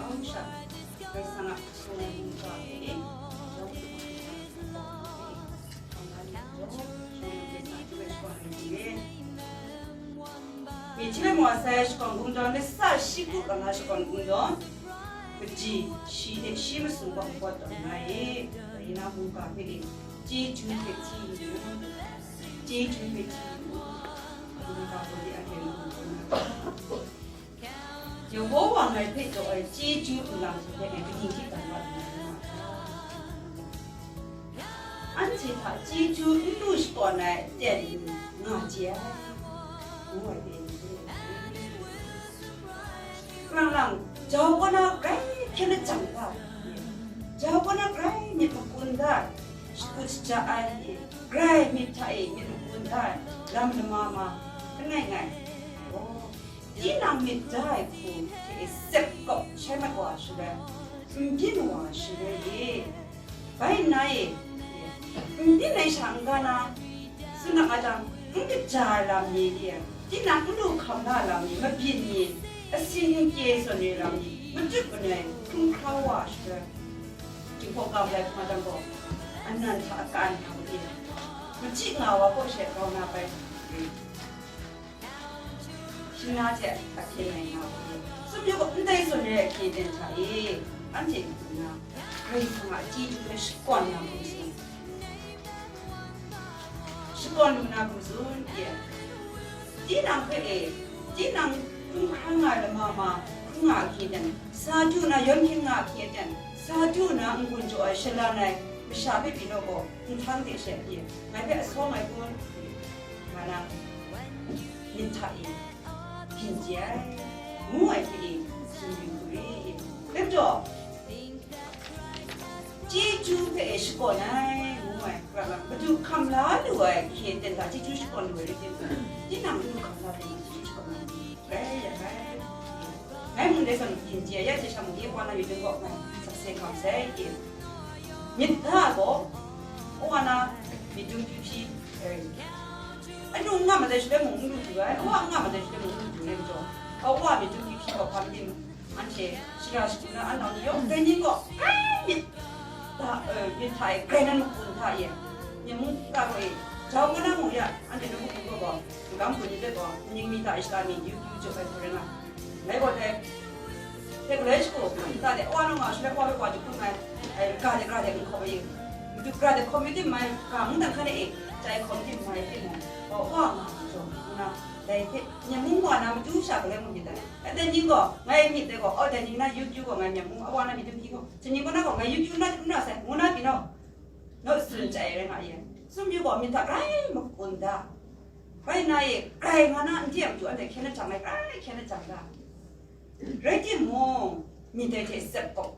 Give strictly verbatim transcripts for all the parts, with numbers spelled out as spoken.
Aung sha, Karai Kasang a sung ai mungga hpe, yawng hpe, Myihtoi maw sai shakawn kungdawn, lasa shi kru kanga shakawn kungdawn, kaji shi hte shi masum gaw kawt tawn nga e, dai na mungga hpe e, chyeju hpe hti yu, chyeju hpe hti yu, mungga gaw de a hkyen hkun hkun na. Yehowa ngai hpe jaw ai chyeju nlang hte ngai kaning hte dan wa nna ring nga ai? Anhte hta chyeju n lu shakawn ai aten ni nga chye ai, ngu ai hpe n chye ai. Kalang lang, jau kaw na grai hkyen lajang da, jau kaw na grai myit makun da, shakut shaja ai, grai myit hta e myit makun da, lam lama ma, langai ngai. Tinang myit da ai hku hte sep kawp shai mat wa shaloi, n byin wa shaloi e, bai nna e, n byin ai sha n-ga na, tsun na nga jang, n kaja ai lam ni e, tinang n lu hkam na lam ni, mabyin ni, asin n kye zawn re lam ni, matut manoi hkrung hkra wa shaloi, Jinghpaw ga ai hkrum jang gaw, anan hta akan hta e, machyi nga wa kaw she grau na bai. Shi na hte ahkyen ai nga hku, tsun yu gaw, ndai zawn re ai hkye ten hta e, anhte n-, nna, Karai Kasang a chyeju hpe shakawn na hku tsun, shakawn lu na hku tsun, ye. Tinang hpe e, tinang hkrung hkra nga ai lama ma, hkrung nga a hkye ten, sa du na yawn hkyen nga a hkye ten, sa du na n-gun jaw ai shalan ai masha hpe pyi naw gaw, nhtang de she pyi, ngai hpe asawng ai kun? Nga na, myit hta e, byin chye ai, ngu ai hte e, tsun yu hku re. Dai majaw, chyeju hpe e shakawn ai, ngu ai, pra lam, Madu hkam la lu ai hkye ten hta chyeju shakawn lu ai rai timung, tinang Madu hkam la lu ai chyeju shakawn ai, rai yang rai. Ngai mung dai zawn byin chye ai, ya hte sha mung, Yehowa na myit dum gaw ngai sakse hkam sai, e. Myit da gaw, Yehowa na myit dum hpyi hpyi, e, anu n nga ma dai shaloi mung n lu du ai, awa n nga ma dai shaloi mung n lu du ai majaw, awa myit dum hpyi hpyi gaw hpa madim, anhte shara shagu na an nau ni yawng, dai ni gaw, ai myit da, e, myit hta e, grai nan makun hta e, myit mung hta gaw e, jau nga na mung ya, anhte nawku mung gaw gaw, magam gun ni hpe gaw, ning mi hta e shata mi, yu yu jaw ai hku rai nga. Ngai gaw dai, dai galoi shagu, nta de, awa nau nga shaloi, awa hpe wa jahkrum ai, ai, ga de, ga de, n hkawm ai, madu ga de hkawm yu tim mai, ga mung dan hkan e, chye hkawm tim mai timung, gaw, awa nga jaw, nna, dai hpe, myit mung wa na matu sha galoi mung myit dai. Dai ning gaw, ngai myit dai gaw, aw, dai ning na yu yu gaw, ngai myit mung, awa na myit dum hpyi gaw, chye ning gaw na gaw, ngai yu yu na, n na sai, ngu na pyi naw, naw tsun chye ai rai nga ye. Tsun yu gaw, myit hta grai makun da. Bai nna e, grai nga na, n di a matu anhte hkyen lajang ai, grai hkyen lajang da. Rai timung, myit dai hte sep gaw,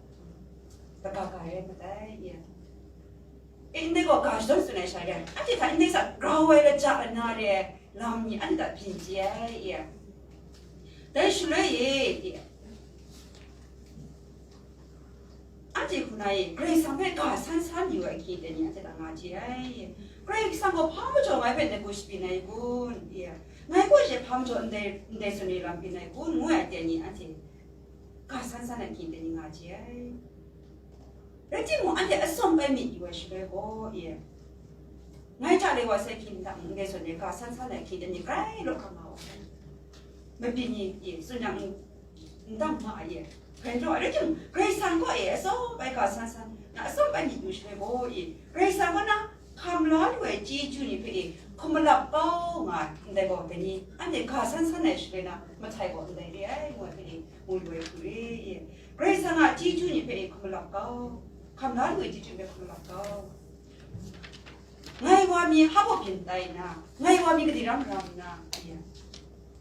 lagaga rai matai, ye. E, ndai gaw ga shadawn tsun ai sha re ai, anhte hta ndai sa grau ai laja lana re ai lam ni anhte hta byin chye ai, ye. Dai shaloi e, ye, anhte hku na e, Karai Kasang hpe ga san san yu ai hkye ten ni anhte hta nga chye ai, ye. Karai Kasang gaw hpa majaw ngai hpe ngu shabyin ai kun, ye. Ngai gaw she hpa majaw ndai, ndai zawn e lam byin ai kun, ngu ai ten ni anhte ga san san ai hkye ten ni nga chye ai. Rai timung, anhte atsawm bai myit yu ai shaloi gaw, e, ngai hta le wa sai hpyi ndang ndai zawn e ga san san ai hkye ten ni grai law hkam nga wa ai. Mabyin ni, e, tsun yang n-, n dang ma ai, e, grai law ai. Rai timung, Karai Kasang gaw, e, atsawm bai ga san san, na atsawm bai myit yu shaloi gaw, e, Karai Kasang gaw na hkam la lu ai chyeju ni hpe, e, hkum malap kau nga ai, ndai gaw, dai ni, anhte ga san san ai shaloi na, mahtai gaw ndai re ai, ngu ai hpe, e, mu lu ai hku re, e. Karai Kasang a chyeju ni hpe hkum malap kau, hkam la lu ai chyeju ni hpe hkum malap kau. Ngai wa mi hpa baw byin tai nna, ngai wa mi gadi ram ram nna, aye,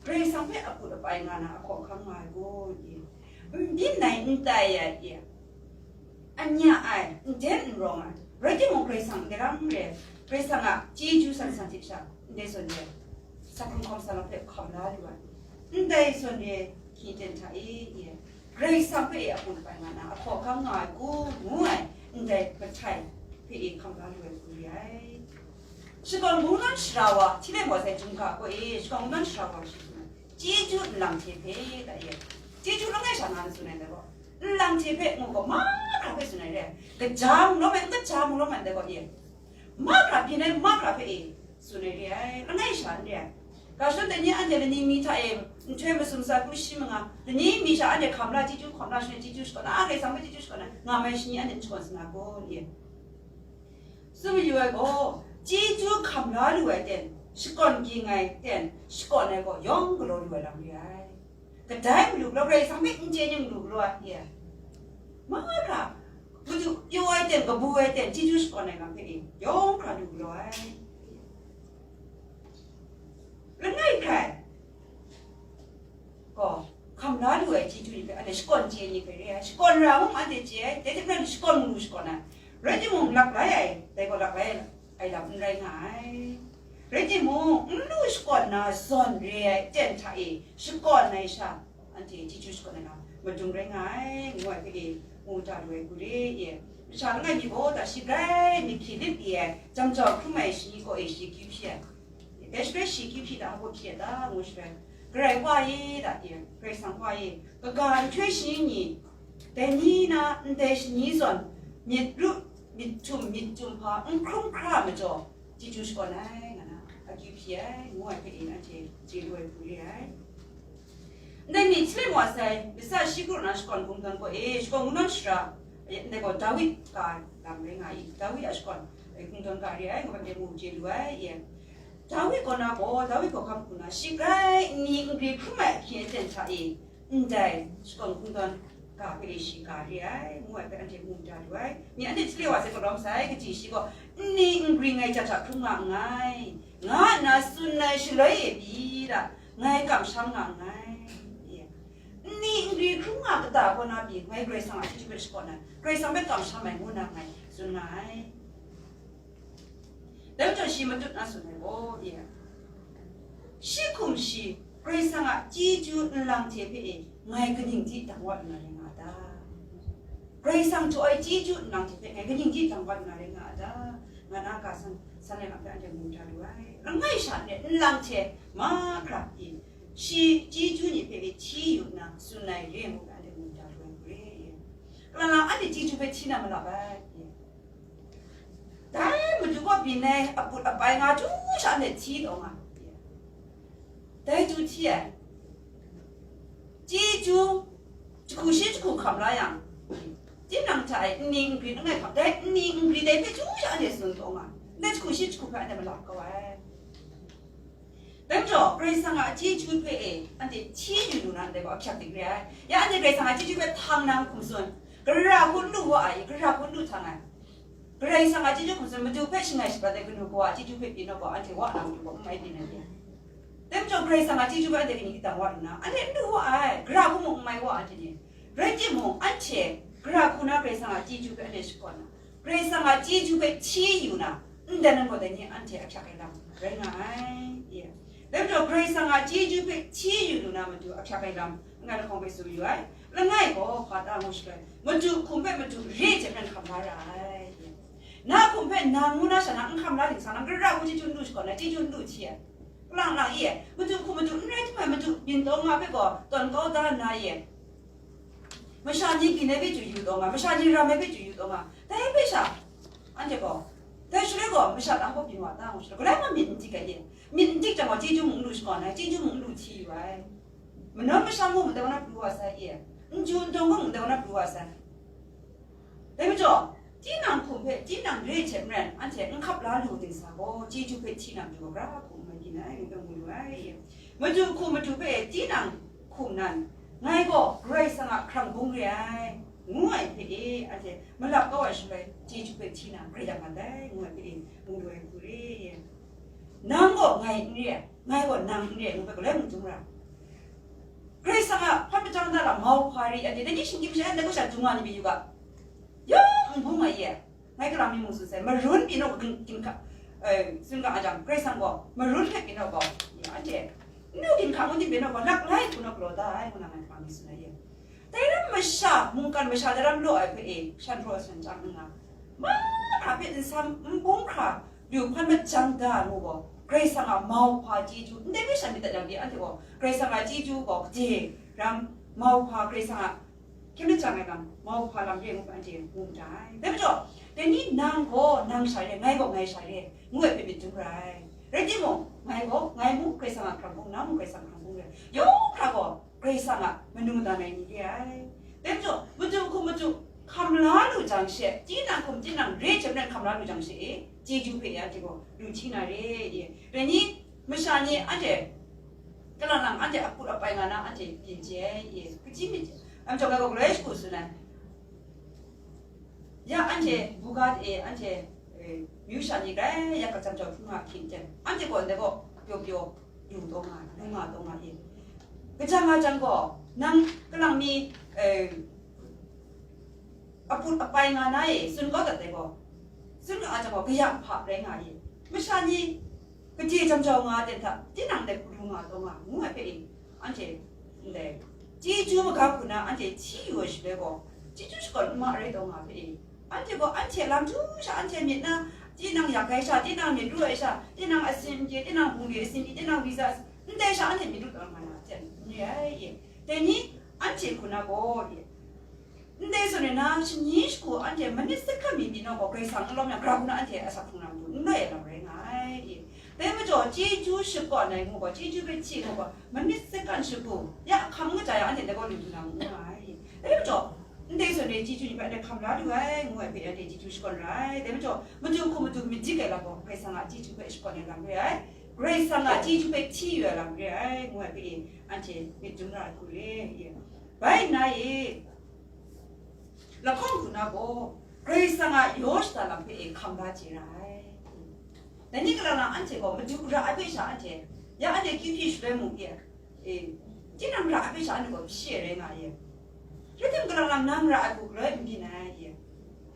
Karai Kasang hpe akut apai nga na ahkaw ahkang nga ai kun, ye. N byin ai, n tai ai, ye. N ya ai, n den n rawng ai, rai timung, Karai Kasang n garam re ai, Karai Kasang a chyeju san san hte sha, ndai zawn re ai, sa hkrung hkawm sa lam hpe hkam la lu ai, ndai zawn re ai hkye ten hta e, ye. Karai Kasang hpe e akut apai nga na, ahkaw ahkang nga ai kun, ngu ai, ndai mahtai hpe e hkam la lu ai kun re ai. Shakawn kungdawn shara wa, hti le maw sai, Jinghpaw e, shakawn kungdawn shara wa shi tsun ai, chyeju nlang hte hpe, da ye. Chyeju langai sha nga na tsun ai dai gaw, Nlang hte hpe ngu gaw, mahkra hpe tsun ai re ai. Kaja mung lawm ai, n kaja mung lawm ai ndai gaw e. Mahkra byin ai, mahkra hpe e tsun ai re ai. Langai sha n re ai. Ga shadawn dai ni anhte lani mi hta e, nhtoi masum sa kru shi manga, lani mi sha anhte hkam la, chyeju hkam la, shani chyeju shakawn na, a, Karai Kasang hpe chyeju shakawn na, nga mai shani anhte n shakawn sa na kun? E. Tsun mayu ai gaw, chyeju hkam la lu ai ten, shakawn ging ai ten, shakawn ai gaw yawng galaw lu ai lam re ai. Kadai malu galaw, Karai Kasang hpe n chye ning lu galaw ai, e. Mahkra, madu pyaw ai ten, kabu ai ten, chyeju shakawn ai lam hpe e, yawng hkra lu galaw ai. Langai hkrai gaw, hkam la lu ai chyeju ni hpe, anhte shakawn chye ni hpe re ai, shakawn ra mung anhte chye ai, dai hte maren shakawn mung lu shakawn ai, rai timung, laklai ai, dai gaw laklai ai lam n rai nga ai. Rai timung, n lu shakawn na zawn re ai ten hta e shakawn ai sha, anhte chyeju shakawn ai lam madung rai nga ai, ngu ai hpe e, mu da lu ai hku re e. Masha langai mi gaw, da shi grai myit hkyi lit li ai, jam jau hkrum ai shani kaw e shi akyu hpyi ai. Dai shi hpe shi akyu hpyi da, hpa hpyi ai ta, ngu shi ai. Karai Wa e, da e, Karai Kasang Wa e, kaga nhtoi shani ni, dai ni na ndai shani zawn, myit ru, myit htum, myit htum hpa, n hkrum hkra majaw, chyeju shakawn ai, nga na, akyu hpyi ai, ngu ai hpe e, anhte chye lu ai hku re ai. Ndai mi hte wa sai, Lisa shi kru na shakawn kungdawn gaw e, shakawn kungdawn shara, e, ndai gaw Dawi ga lam rai nga i, Dawi a shakawn, e, kungdawn ga re ai, ngu ai hpe mu chye lu ai, e. Dawi kaw na gaw, Dawi hkawhkam hku na, shi grai nni n gri hkrum ai ahkyen aten hta e, ndai shakawn kungdawn ga hpe e shi ga re ai, ngu ai hpe anhte mu da lu ai. Mi anhte hte le wa sai, kalawm sai, kaji shi gaw, nni n gri ngai jat hta hkrum nga nngai, nga nna tsun ai shaloi e pyi da, ngai kamsham nga nngai. Nni n gri hkrum nga kata kaw na pyi, ngai Karai Kasang a chyeju hpe shakawn ai, Karai Kasang hpe kamsham ai ngu na ngai tsun nga ai. Dai majaw shi matut na tsun ai gaw, e, shi hkum shi Karai Kasang a chyeju nlang hte hpe e ngai kaning di dang wa lu na rai nga a ta? Karai Kasang jaw ai chyeju nlang hte hpe ngai kaning di dang wa lu na rai nga a ta? Nga na ga san, san ai lam hpe anhte mu da lu ai. Langai sha n rai, nlang hte mahkra pyi, shi chyeju ni hpe e hti yu nna tsun ai re ai mung hpe anhte mu da lu ai hku re. Kalang lang anhte chyeju hpe hti na malap ai. Dai Madu kaw byin ai aput apai nga htu sha anhte hti taw nga. Dai htu hti ai. Chyeju jahku shi jahku hkam la yang, tinang hta e nni n gri langai hkam, dai nni n gri dai hpe htu sha anhte tsun taw nga. Ndai jahku shi jahku hpe anhte malap kau ai. Dai majaw, Karai Kasang a chyeju hpe e, anhte hti yu lu na ndai gaw ahkyak dik re ai. Ya anhte Karai Kasang a chyeju hpe htang na hkum tsun, gara hku n lu wa ai, gara hku n lu htang ai. Karai Kasang a chyeju hkum tsun, Madu hpe shangai shabat ai kanu kawa a chyeju hpe pyi naw gaw, anhte wa na Madu gaw n mai byin ai. Dai majaw, Karai Kasang a chyeju hpe anhte kaning di dang wa lu na, anhte n lu wa ai, gara hku mung n mai wa anhte ni. Rai timung, anhte gara hku na Karai Kasang a chyeju hpe anhte shakawn na, Karai Kasang a chyeju hpe hti yu na, ndai nan gaw dai ni anhte ahkyak ai lam rai nga ai. Dai majaw, Karai Kasang a chyeju hpe hti yu lu na matu ahkyak ai lam, langai lahkawng hpe tsun yu ai. Langai gaw hpa ta ngu shaloi, matu hkum hpe matu re hte maren hkam la ra ai. Na hkum hpe nang ngu na sha na n hkam la ding sa, nang gara hku chyeju n lu shakawn ai, chyeju n lu hti ai. Kalang lang e, matu hkum matu n rai htum ai, matu byin taw nga hpe gaw tawn kau da nna e, masha ni byin ai hpe chyu yu taw nga, masha ni ram ai hpe chyu yu taw nga, dai hpe sha, anhte gaw, dai shaloi gaw, masha tang gaw byin wa ta ngu shaloi, galai ma myit n dik ai e. Myit n dik jang gaw, chyeju mung n lu shakawn ai, chyeju mung n lu hti yu ai. Manawn masha mung ndai wa na pru wa sai e, n ju n dawng gaw mung ndai wa na pru wa sai. Dai majaw, tinang hkum hpe tinang re ai hte maren, anhte n hkap la lu ding sa gaw, chyeju hpe hti na matu gaw, gara hku n mai byin ai, ngu hpe ngu lu ai. Madu hkum madu hpe tinang hkum nan, ngai gaw Karai Kasang a hkrang bung re ai, ngu ai hpe e, anhte malap kau ai shaloi, chyeju hpe hti na grai dat mat ai, ngu ai hpe e, ngu lu ai hku re. Nang gaw ngai n re ai, ngai gaw nang n re ai, ngu hpe galoi mung dum ra. Karai Kasang a hpan majang da lam mauhpa ri, anhte dai ni shinggyim masha, ndai gaw sha dung nga ni mi yu ga, yawng n bung ai e. Ngai kalang mi mung tsun sai, marun pyi naw gaw, gin-, ginhka, eh, tsun ga a jang, Karai Kasang gaw, marun hpe pyi naw gaw, anhte, n du ginhka ngu tim pyi naw gaw, lak lai hku naw galaw da ai, ngu na ngai hpa mi tsun ai e. Dai ram masha, mungkan masha dai ram law ai hpe e, shan hpraw shan chyang n nga, mahkra hpe nsam n bung hkra, lu hpan majang da ai ngu gaw, Karai Kasang a mauhpa chyeju, ndai hpe shan myit dat yang pyi, anhte gaw, Karai Kasang a chyeju gaw, gade ram, mauhpa Karai Kasang a hkyen lajang ai lam, mauhpa lam re ngu hpe anhte mu da ai. Dai majaw, dai ni nang gaw nang sha re, ngai gaw ngai sha re, ngu ai hpe myit dum ra ai. Rai timung, ngai gaw ngai mung Karai Kasang a hkrang hpung, nang mung Karai Kasang a hkrang hpung re. Yawng hkra gaw Karai Kasang a manu dan ai ni re ai. Dai majaw, madu hkum madu hkam la lu jang she, tinang hkum tinang re hte maren hkam la lu jang she, chyeju hpe ya hte gaw lu hti na re, e. Dai ni, masha ni anhte, kalang lang anhte aput apai nga na anhte byin chye ai, e. Kaji myit, am jawng ai gaw galoi shagu tsun ai. Ya anhte buga e, anhte, e, myu sha ni grai ya kacam jau hkrum nga hkying ten, anhte gaw ndai gaw pyaw pyaw lu taw nga, lu nga taw nga e. Kaja nga jang gaw, nang kalang mi, e, aput apai nga na e, tsun kau dat dai gaw, tsun kau a jang gaw, kaya hpa rai nga e. Masha ni, kaje jam jau nga ten hta, tinang dai hku lu nga taw nga, ngu ai hpe e, anhte ndai chyeju magap hku na anhte hti yu ai shaloi gaw, chyeju shakawn n ma rai taw nga hpe e, anhte gaw anhte lam htu sha, anhte myit na, tinang yak ai sha, tinang myit ru ai sha, tinang asin n chye, tinang bungli asin i, tinang visa, ndai sha anhte myit ru taw nga na hte n re ai e. Dai ni, anhte hku na gaw e, ndai zawn e na, shani shagu anhte minit second mi byin gaw, Karai Kasang n lawm yang, gara hku na anhte asak hkrung na matu n loi ai lam rai nga ai. Dai majaw, chyeju shakawn ai ngu gaw, chyeju hpe hti ngu gaw, minit second shagu, ya hkam kaja yang anhte dai gaw lu lu na mu nga ai. Dai majaw, ndai zawn e chyeju ni hpe anhte hkam la lu ai, ngu ai hpe anhte chyeju shakawn ra ai. Dai majaw, madu hkum madu myit dik ai lam gaw, Karai Kasang a chyeju hpe shakawn ai lam re ai. Karai Kasang a chyeju hpe hti yu ai lam re ai, ngu ai hpe anhte myit dum ra ai hku re. Bai nna e, lahkawng hku na gaw, Karai Kasang a yaw shada lam hpe e hkam la chye ra ai. Dai ni kalang lang anhte gaw madu ra ai hpe sha anhte, ya anhte kyu hpyi shaloi mung e, e, tinang ra ai hpe sha anhte gaw hpyi rai nga ye. Rai tim kalang lang nang ra ai hku galoi n byin ai ye.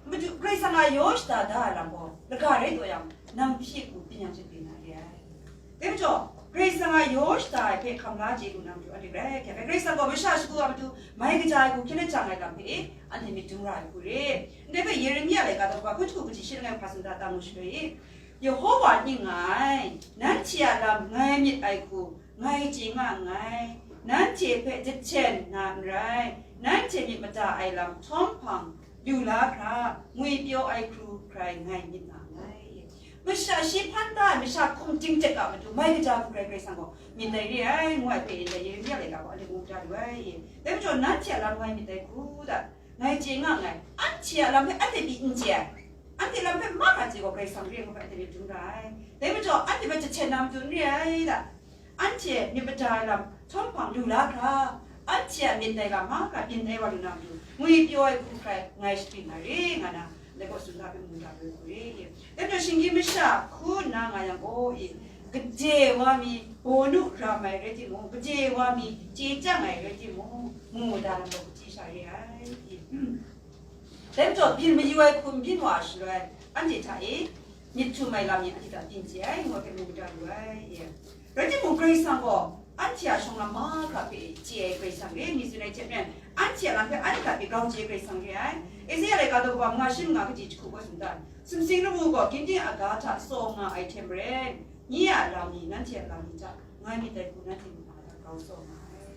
Madu Karai Kasang a yaw shada da ai lam gaw, laga rai taw yang, nang hpyi hku byin yang chyit byin na re ai. Dai majaw, Karai Kasang a yaw shada ai hpe hkam la chye lu na matu anhte grai hkyak ai. Karai Kasang gaw masha shagu a matu mai kaja ai hku hkyen lajang ai lam hpe e, anhte myit dum ra ai hku re. Ndai hpe Yeremia laika daw hkun hku kaji shi langai hpa tsun da, tam mu shaloi e, Yehowa ning nga ai, nanhte a lam ngai myit ai hku ngai chye nga nngai. Nanhte hpe jahten na n rai, nanhte myit mada ai lam htawm hpang, lu la hkra, ngwi pyaw ai hku hkrai ngai myit nga nngai. Masha shi hpan da ai masha hkum ting tek a matu mai kaja hku hkrai Karai Kasang gaw myit dai re ai, ngu ai hpe ndai Yeremia laika gaw anhte ngu da lu ai. Dai majaw, nanhte a lam ngai myit dai hku da, ngai chye nga nngai. Anhte a lam hpe anhte pyi n chye ai. Anhte lam hpe mahkra chye gaw Karai Kasang re ai ngu hpe anhte myit dum ra ai. Dai majaw, anhte hpe jahten na matu n re ai da. Anhte myit mada ai lam htawm hpang lu la hkra, anhte a myit dai lam mahkra byin ai wa lu na matu, ngwi pyaw ai hku hkrai ngai shapring na re nga na, ndai gaw tsun da hpe mu da ai hku re. Dai majaw, shinggyim masha hku nna nga yang gaw e, gade wa mi, bawnu ram ai rai timung, gade wa mi, chye chyang ai rai timung, mu da lam gaw kaji sha re ai. Dai majaw, byin mayu ai hku n byin wa ai shaloi, anhte hta e myit htum ai lam ni anhte hta byin chye ai, ngu ai hpe mu da lu ai. Rai timung, Karai Kasang gaw anhte a shawng lam mahkra hpe chye ai Karai Kasang re, mi tsun ai hte maren, anhte a lam hpe anhte hta pyi grau chye ai Karai Kasang re ai. Esaia laika daw kaba manga shi manga kaji jahku gaw tsun dan, sumsing lamu gaw ginding aga hta tsaw nga ai hte maren, nye a lam ni nanhte a lam ni hta ngai myit dai hku nanhte myit na hta grau tsaw nga ai.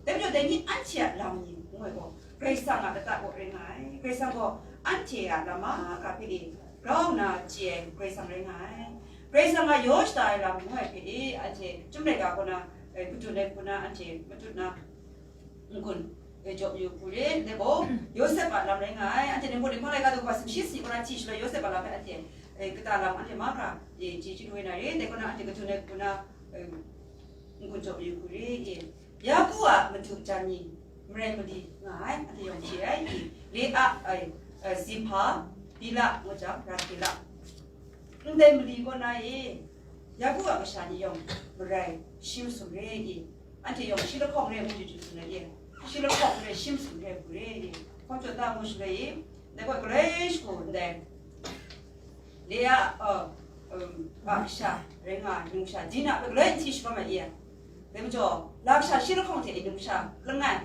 Dai majaw, dai ni anhte a lam ni ngu ai gaw, Karai Kasang a lata kaw rai nga ai. Karai Kasang gaw anhte a lam mahkra hpe e grau nna chye ai Karai Kasang rai nga ai. Karai Kasang a yaw shada ai lam ngu ai hpe e, anhte Chyum laika kaw na, e, kadun ai hku na anhte matut na n-gun, e, jaw yu hku re. Ndai gaw Yawsep a lam rai nga ai. Anhte Ningpawt Ninghpang laika daw kaba sumshi sani kaw na hti shaloi Yawsep a lam hpe anhte, e, kata lam anhte mahkra, e, chye chyalu ai na re. Ndai kaw na anhte kadun ai hku na, e, n-gun jaw yu hku re, e. Yaku a madu jan ni marai mali nga ai, anhte yawng chye ai, i, Lea, ai, e, Zilhpa, Bila, ngu jang, Rahkila. Ndai mali kaw na e, Yaku a kasha ni yawng marai shi masum re, i, anhte yawng shi lahkawng re ngu jahku tsun ai, i, shi lahkawng re, shi masum re hku re, i, hkawm jaw da ngu shaloi, i, ndai gaw galoi shagu ndai Lea, uh, um, a kasha rai nga ai numsha Dina hpe galoi n hti sharawng ai i? Dai majaw, la kasha shi lahkawng hte i numsha langai,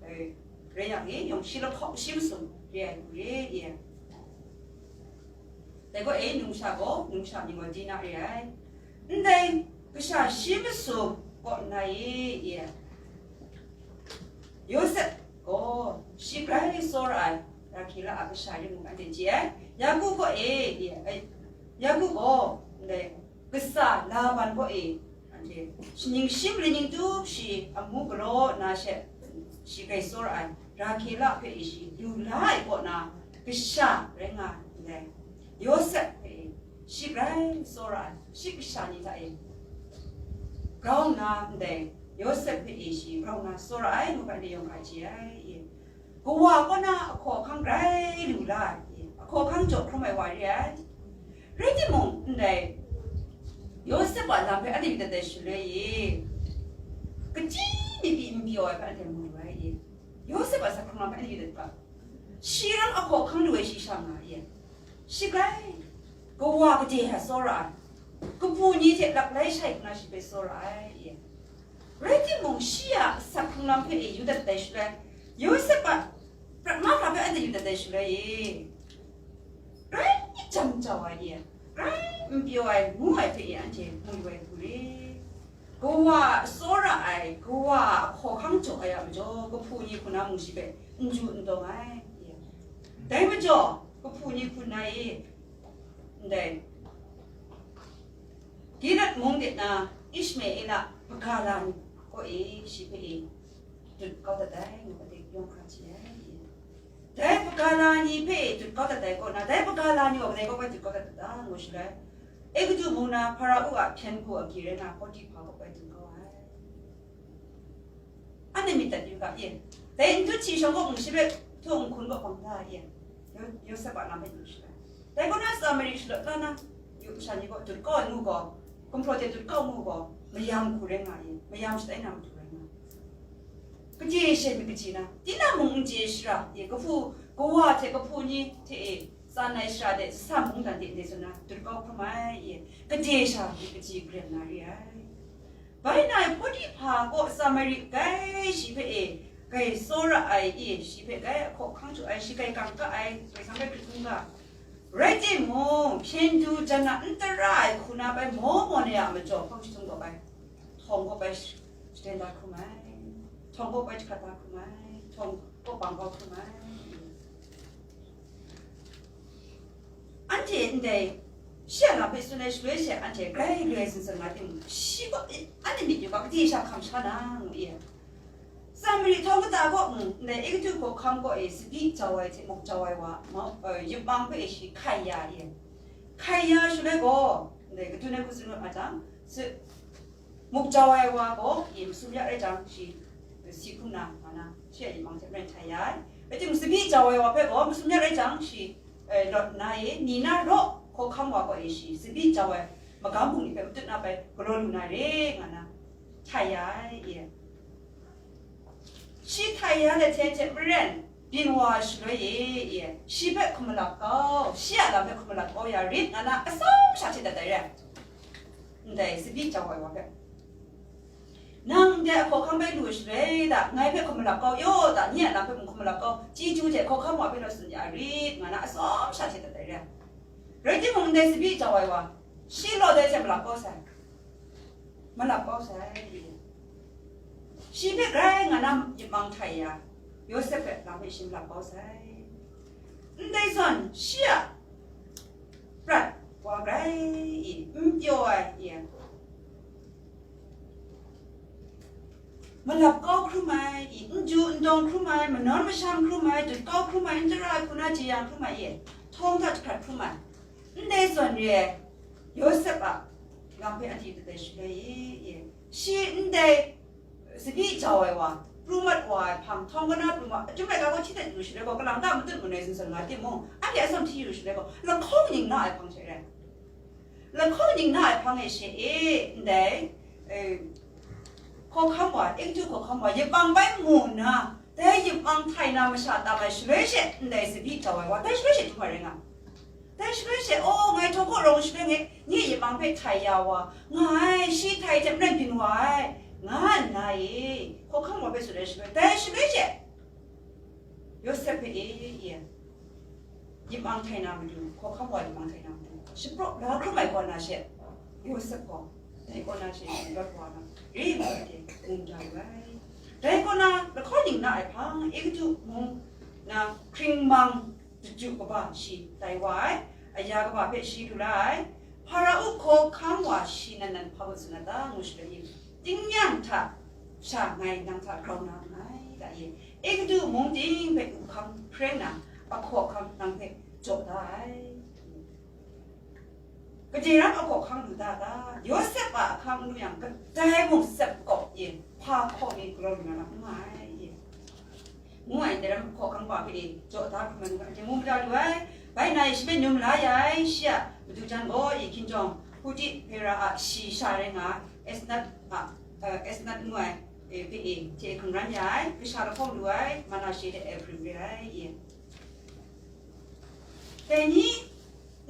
eh, rai yang e, yawng shi lahkawng shi masum re ai hku re i? Dai gaw e, numsha gaw, numsha mying gaw Dina re ai. Ndai kasha shi masum kaw nna e i? Yawsep gaw, shi grai tsawra ai Rahkela a kasha ring ngu anhte chye ai. Yaku kaw e, e, e, Yaku gaw, ndai, kasa Laban kaw e, anhte shaning shim laning tup shi amu galaw nna she, shi grai tsawra ai Rahkela hpe e shi lu la ai kaw na kasha rai nga ai ndai, Yawsep hpe e shi grai tsawra ai, shi kasha ni hta e grau nna ndai, Yawsep hpe e shi grau nna tsawra ai ngu hpe anhte yawng hkra chye ai. Kawa kaw na ahkaw ahkang grai lu la ai, ahkaw ahkang jaw hkrum ai wa re ai. Rai timung, ndai Yawsep a lam hpe anhte myit dat ai shaloi e, kachyi mi pyi n pyaw ai hpe anhte mu lu ai e. Yawsep a sa hkrung lam hpe anhte myit dat ga, shi rang ahkaw ahkang lu ai shi sha nga e. Shi grai kawa gade ai tsawra ai, kabu ni hte laklai shai hkra shi hpe tsawra ai e. Rai timung, shi a asak hkrung lam hpe e yu dat ai shaloi, Yawsep a prat mahkra hpe anhte yu dat ai shaloi e, grai jam jau ai e, grai n pyaw ai ngu ai hpe e anhte mu yu ai hku re. Kawa a tsawra ai, kawa a ahkaw ahkang jaw ai a majaw, kahpu ni hku na mung shi hpe n ju n dawng ai e. Dai majaw, kahpu ni hku na e, ndai Gilead mung de na Ishmaela hpagala ni kaw e shi hpe e dut kau dat ai ngu hpe yawng hkra chye ai. Dai hpagala ni hpe e dut kau dat ai kaw na, dai hpagala ni gaw kadai kaw bai dut kau dat ta ngu shaloi, Egutu mung na Hpara-u a hpyen hku agyi rai na Potiphar kaw bai dut kau ai. Anhte myit dat yu ga e. Dai n dut shi shawng kaw, shi hpe htung n hkun kaw bang da e. Yo-, Yawsep a lam hpe yu shaloi, dai kaw na Samari shalawt la na, yu masha ni kaw dut kau ai ngu gaw, gumhpraw hte dut kau ngu gaw, mayam hku rai nga e, mayam shatai na matu rai nga. Kaji she myit kaji na, tinang mung n chye shara e, kahpu, kawa hte kahpu ni hte e tsan ai shara de, tsam mungdan de ndai zawn na dut kau hkrum ai e, kaji sha myit kaji garem na re ai. Bai na Potiphar kaw Samari grai shi hpe e, grai tsawra ai e, shi hpe grai ahkaw ahkang jaw ai, shi grai kangka ai, grai sang grai hkrit hkungga. Rai timung, hpyen du jan na n tara ai hku na bai maw maw ni a majaw hpang jahtum kaw bai, htawng kaw bai sh-, shaden da hkrum ai, htawng kaw bai jahkrat da hkrum ai, htawng kaw bang kau hkrum ai. Anhte ndai shi a lam hpe tsun ai shaloi she, anhte grai lu ai tsun tsun nga timung, shi gaw, anhte myit yu ga, kaji sha hkam sha na ngu e. Samari htawng kata kaw, mm, ndai Egutu hkawhkam kaw e tsabyi jau ai hte muk jau ai wa, ma-, eh, yupmang hpe shi hkai ya e. Hkai ya shaloi gaw, ndai kadun ai hku tsun mat jang, su-, muk jau ai wa gaw, e, masum ya rai jang, shi, eh, si hkrum na, nga na, shi a yupmang hte maren htai ya ai. Rai timung, tsabyi jau ai wa hpe gaw, masum ya rai jang, shi, eh, lawt nna e, ni na raw hkawhkam wa kaw e shi, tsabyi jau ai magam bungli hpe matut na bai galaw lu na re, nga na, htai ya ai, e. Shi htai ya let hte hte maren, byin wa ai shaloi e, e, shi hpe hkum malap kau, shi a lam hpe hkum malap kau ya rit, nga na atsawm sha hte dat ai re. Ndai tsabyi jau ai wa hpe, nang ndai ahkaw ahkang bai lu ai shaloi da, ngai hpe hkum malap kau yaw da, nye a lam hpe mung hkum malap kau, chyeju hte hkawhkam wa hpe naw tsun ya rit, nga na atsawm sha hte dat ai re. Rai timung, ndai tsabyi jau ai wa, shi lawt ai hte malap kau sai. Malap kau sai. Shi hpe grai nga na yupmang htai ya, Yawsep hpe lam hpe shi malap kau sai. Ndai zawn, shi a prat wa grai i, n pyaw ai i, malap kau hkrum ai i, n ju n dawng hkrum ai, manawn masham hkrum ai, dut kau hkrum ai, n tara ai hku na jeyang hkrum ai i, htawng hta jahkrat hkrum ai. Ndai zawn re ai, Yawsep a lam hpe anhte yu dat ai shaloi e, e, shi ndai tsabyi jau ai wa, pru mat wa ai hpang, htawng kana pru mat, achyum laika gaw hti dat yu shaloi gaw, kalang ta matut manoi tsun tsun nga timung, anhte atsawm hti yu shaloi gaw, lahkawng ning na ai hpang hte rai. Lahkawng ning na ai hpang e she e, ndai, e, hkawhkam wa, Egutu hkawhkam wa, yupmang bai mu nna, dai yupmang htai na masha tam ai shaloi she, ndai tsabyi jau ai wa, dai shaloi she dum ai rai nga. Dai shaloi she, "O, ngai htaw kaw rawng shaloi ngai, nye yupmang hpe htai ya wa, nga ai, shi htai hte maren byin wa ai," nga nna e, hkawhkam wa hpe tsun ai shaloi, dai shaloi she, Yawsep hpe e, e, yupmang htai na matu, hkawhkam wa yupmang htai na matu, shapraw la hkrum ai kaw na she, Yawsep gaw, dai kaw na she, lawt wa na, re ai hte, mung da yu ai. Dai kaw na lahkawng ning na ai hpang, Egutu mung na hkringmang daju kaba shi tai wa ai, aya kaba hpe shi lu la ai, Hparao hkaw hkang wa shi nan nan hpa wa tsun na ta ngu shaloi, tingnyang hta sha ngai nang hta grau na nngai, da ye. Egutu mung ting hpe u hkang hpren na, ahkaw ahkang nang hpe jaw da ai. Gade ram ahkaw hkang lu da ta? Yawsep a ahkang lu yang, kadai mung sep kawp yin, hpa hkaw mi galaw lu na lam n nga ai, ngu ai dai ram ahkaw hkang pa hpe e jaw da hkrum ai, ngu ai, mu mada lu ai. Bai na e shi hpe num la ya ai, shi a madu jan gaw e hkinjawng, Huti Hpera a shayi sha rai nga ai, Esnat a, eh, Esnat ngu ai, eh, hpe e hte hkungran ya ai, kasha lahkawng lu ai, Manashe hte Efraim re ai, e. Dai ni,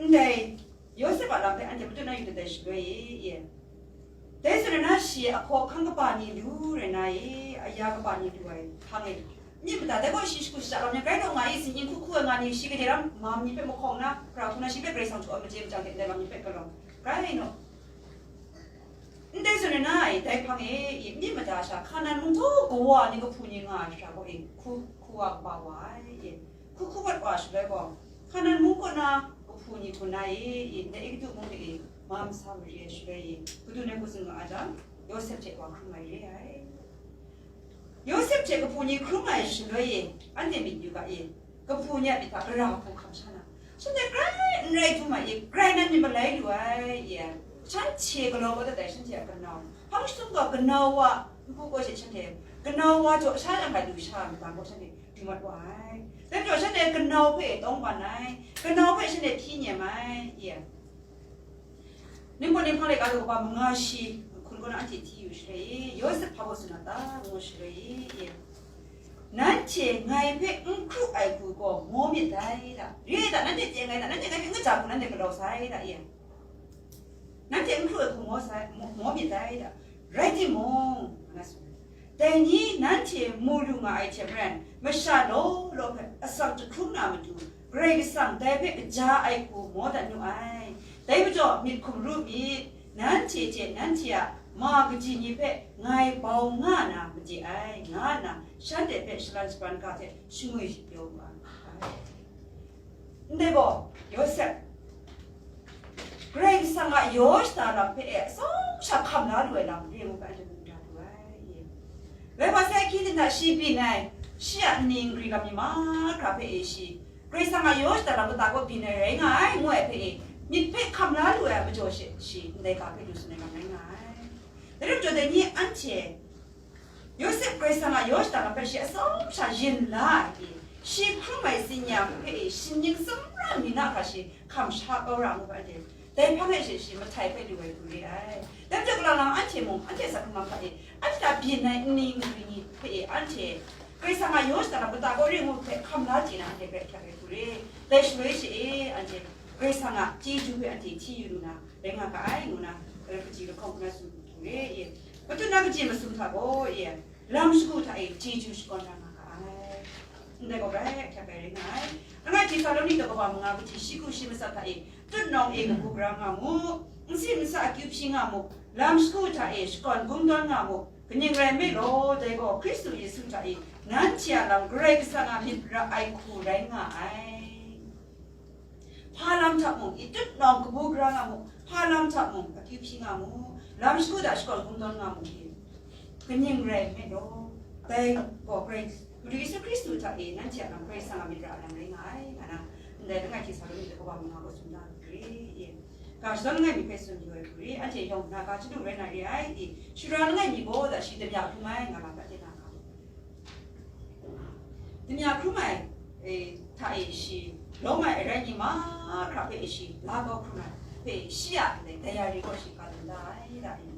ndai Yawsep a lam hpe anhte matut na yu dat ai shaloi e, e. Dai zawn na shi ahkaw ahkang kaba ni lu rai na e, aya kaba ni lu ai hpang e, myit mada dai gaw shi shagu shada lam ni grai naw nga i, tsin yin hku hku ai nga ni, shi gade ram mam ni hpe mahkawng na, hkra hku na shi hpe Karai Kasang htu ai machye machyang hte ndai lam ni hpe galaw grai naw. Ndai zawn na e, dai hpang e, e, myit mada sha Hkanan mung htaw kawa ni kahpu ni nga ai shara gaw e, hku hku wa kaba wa ai, e. Hku hku wat wa shaloi gaw, Hkanan mung kaw na kahpu ni hku na e, e, ndai Egutu mung de e, ma masa mari ai shaloi e, Kadu nai hku tsun nga a jang, Yawsep hte wa hkrum ai re ai. Yawsep hte kahpu ni hkrum ai shaloi e, anhte myit yu ga e, kahpu ni a myit hta gara hku hkam sha na, shanhte grai n rai dum ai e, grai nan myit malai lu ai e, shanhte galaw kau dat ai shanhte a kanau, hpang jahtum gaw kanau wa n pu kau she shanhte, kanau wa jaw sha yang hkai du sha ai matang gaw shanhte du mat wa ai. Dai majaw shanhte kanau hpe tawng ban ai, kanau hpe shanhte hpyi nem ai, e. Ningpawt ninghpang laika daw kaba manga shi hkun kaw na anhte hti yu shaloi e, Yawsep hpa baw tsun na ta ngu shaloi e, nanhte ngai hpe n hkru ai hku gaw maw myit dai da. Re ai da, nanhte chye nngai da, nanhte ngai hpe n kaja hku nanhte galaw sai da, e. Nanhte n hkru ai hku maw sai, maw, maw myit dai da. Rai timung, nga na tsun ai. Dai ni nanhte mu lu nga ai hte maren, masha law law hpe asak jahkrum na matu, Karai Kasang dai hpe kaja ai hku maw dat nu ai. Dai majaw myit hkum ru myit, nanhte hte nanhte a ma kaji ni hpe ngai bau nga na made ai, nga nna shanhte hpe shalan shaban ga hte shangwi shapyaw nga ai. Ndai gaw, Yawsep, Karai Kasang a yaw shada lam hpe e atsawm sha hkam la lu ai lam re ngu hpe anhte mu da lu ai. Rai wa sai, hkying hta shi byin ai, shi a nni nkri lam ni mahkra hpe e shi, Karai Kasang a yaw shada lam kata kaw byin ai rai nga ai, ngu ai hpe e, myit hpe hkam la lu ai a majaw she, shi ndai ga hpe lu tsun ai lam rai nga ai. Dai rai majaw, dai ni anhte Yawsep Karai Kasang a yaw shada lam hpe shi atsawm sha yin la ai, shi hkrum ai tsin-ya hpe e, shi ning tsawmra mi na hkra shi hkam sha kau ra ngu ga de, dai hpang e she shi mahtai hpe lu ai hku re ai. Dai majaw, kalang lang anhte mung, anhte asak hkrung lam hta e, anhte hta byin ai nni nkri ni hpe e, anhte Karai Kasang a yaw shada lam kata kaw re ngu hpe hkam la chye na, anhte grai hkyak ai hku re. Dai shaloi she e, anhte Karai Kasang a chyeju hpe anhte hti yu lu na, rai nga ga ai, ngu na, eh, kaji lahkawng na tsun hku re, e. Matut na kaji masum hta gaw, e, lam shagu hta e chyeju shakawn ra nga ga ai. Ndai gaw grai ahkyak ai rai nga ai. Langai Htesaloni daw kaba manga kaji shi hku shi matsat hta e, tutnawng e kabu gara nga mu, nsin nsa akyu hpyi nga mu, lam shagu hta e shakawn gumdawn nga mu, kaning rai nme law, dai gaw Hkristu Yesu hta e nanhte a lam Karai Kasang a myit ra ai hku rai nga ai. Hpa lam hta mung, i tutnawng kabu gara nga mu, hpa lam hta mung, akyu hpyi nga mu, lam shagu hta shakawn gumdawn nga mu, kaning rai nme law, dai gaw Karai, Madu Yesu Hkristu hta e nanhte a lam Karai Kasang a myit ra ai lam rai nga ai, nga na, ndai langai Htesaloni daw kaba manga gaw tsun da ai hku re, e. Ga shadawn langai mi hpe tsun yu ai hku re, anhte yawng na ga chyalu rai na re ai, e. Shara langai mi gaw da shi damya hkrum ai, nga lam hta hte na ga. Damya hkrum ai, e, hta e shi lawm ai arai ni mahkra hpe e shi la kau hkrum ai hpe shi a ndai dayari gaw shi ka dum da ai, da ai.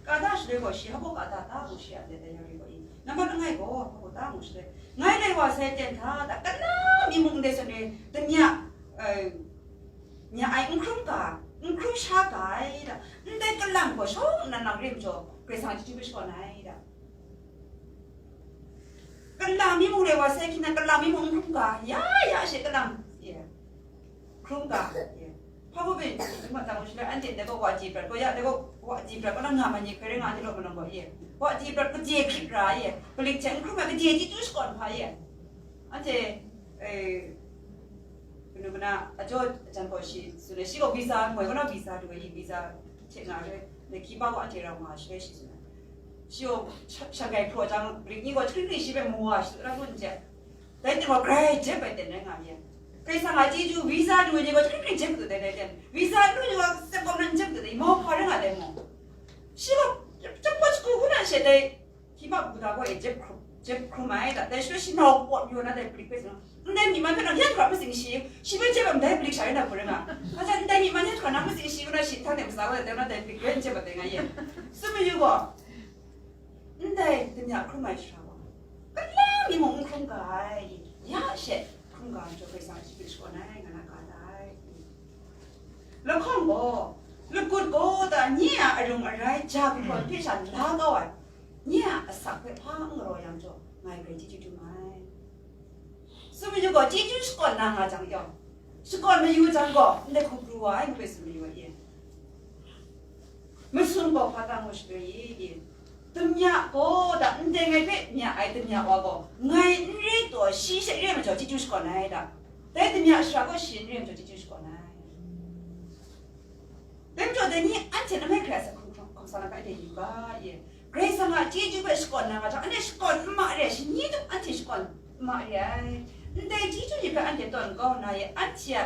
Ka da shaloi gaw shi hpa gaw ka da ta gaw shi a ndai dayari gaw i, nambat langai gaw hpa gaw ta ngu shaloi, ngai lai wa sai ten hta, da, kalang mi mung ndai zawn e damya, e, nya ai n hkrum ga, n hkrum sha ga ai, da, ndai kalang gaw shawng nnan lang re majaw, Karai Kasang chyeju hpe shakawn ai, da. Kalang mi mung re wa sai hkying nan, kalang mi mung n hkrum ga, ya, ya she kalang, ya, hkrum ga, ya. Hpa hpa bin, ma tang shi la, anhte dai gaw wa ji prat gaw ya, dai gaw wa ji prat gaw na nga ma ni, hkoi rai nga ni law ma law gaw ye. Wa ji prat gaw je hkrit ra ye. Palik hte n hkrum ai gaje chyeju shakawn hpa ye. Anhte, eh, kanu kana, ajaw ajan gaw shi, tsun ai, shi gaw visa, moi gaw na visa du ai, visa hte nga ai, na hki pa gaw anhte rau nga ai shi rai shi tsun ai. Shi gaw sha-, Shanghai hpraw jang, Greek ni gaw hkring hkring shi hpe mu wa shi, ra gun hte. Dai hte gaw grai jep ai ten rai nga ye. Karai Kasang a chyeju visa du ai ni gaw hkring hkring jep du dai, dai ten. Visa du ni gaw sep kawm nan jep du dai, mau hpa rai nga dai maw? Shi gaw, chyawm gaw shagu hku nan she dai, hki ma Buddha gaw e jep hkrum, jep hkrum ai da, dai shi gaw shi nau kawt mayu na dai palik hpe tsun, ndai myi man hpe nang yan hkra matsing shi, shi hpe jep ai ndai palik sha rai na hku rai nga. Hpa jan ndai myi man yan hkra nang matsing shi, ngu na shi htang de matsa gaw dai na dai palik hpe n jep ai dai nga ye. Tsun mayu gaw, ndai damya hkrum ai shara gaw, kalang mi mung n hkrum ga ai, ya she hkrum ga ai majaw Karai Kasang shi hpe shakawn ai, nga na ga da ai. Lahkawng gaw, lagut gaw ta nye a arung arai ja gumhpraw hpe sha la kau ai, nye a asak hpe hpa n galaw yang jaw, ngai grai chyeju dum ai. Tsun mayu gaw, chyeju shakawn na nga jang yawng, shakawn mayu jang gaw, ndai hku pru wa ai, ngu hpe tsun mayu ai. Masum gaw hpa ta ngu shagra ye? Damya gaw ta, ndai ngai hpe mya ai damya wa gaw, ngai n re taw, shi she re ai majaw chyeju shakawn ai da. Dai damya shara gaw shi n re ai majaw chyeju shakawn ai. Dai majaw dai ni anhte langai hkrai a hkrum hkrum hkawm sa na hpe anhte yu ga ye. Karai Kasang a chyeju hpe shakawn na nga jang, anhte shakawn n ma re ai, shi ni tup anhte shakawn n ma re ai. Ndai chyeju ni hpe anhte tawn kau nna ye, anhte a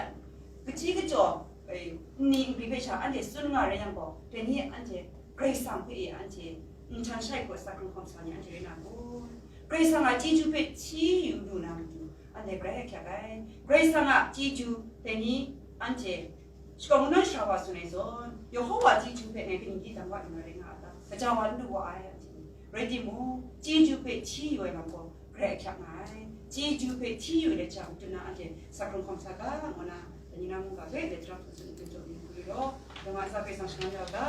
kaji kachyaw, eh, nni nkri hpe sha anhte tsun nga rai yang gaw, dai ni anhte Karai Kasang hpe e anhte nhtan shai hkawt sa hkrung hkawm sa ni anhte rai na kun? Karai Kasang a chyeju hpe hti yu lu na matu, anhte grai ahkyak ai. Karai Kasang a chyeju dai ni anhte shakawn kungdawn shara wa tsun ai zawn, Yehowa chyeju hpe ngai kaning di dang wa yu na rai nga a ta? Gaja wa n lu wa ai, anhte ni. Rai timung, chyeju hpe hti yu ai lam gaw grai ahkyak nga ai. Chyeju hpe hti yu ai lam hta matu na anhte sa hkrung hkawm sa ga, ngu na, dai ni na mungga hpe dai hpung hkrung tsun n tsun jaw mi hku yu law, yawng a sa hpe sang shangang ya u ga.